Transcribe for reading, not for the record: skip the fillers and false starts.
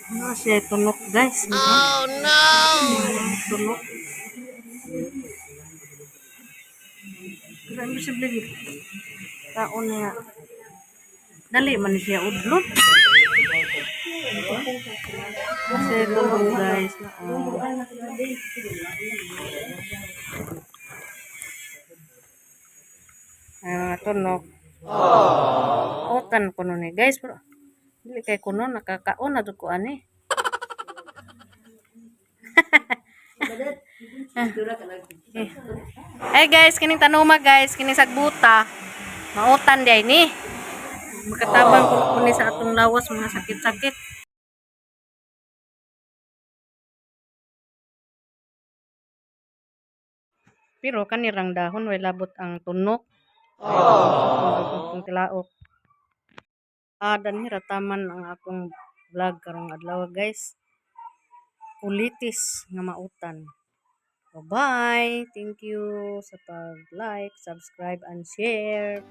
Ano siya tunok, guys? Oh no! Tunok. Pero imposible kaon niya. Dali man siya udlot. Kasi tunok, guys. Oh. Ay, mga tunok. Utan kuno ni, guys, pero dili kay kuno nakakaon na jud ko ani. Hey guys, kining tanuma, guys, kining sagbuta. Mautan di ni. Makatabang kuno kuni sa atong lawas, mga sakit-sakit. Pero kanirang dahon way labot ang tunok. Aww. Tilaok. Ah, danhi ra taman ang akong vlog karong adlaw, guys. Kulitis nga mautan. Bye-bye. Thank you sa pag-like, subscribe, and share.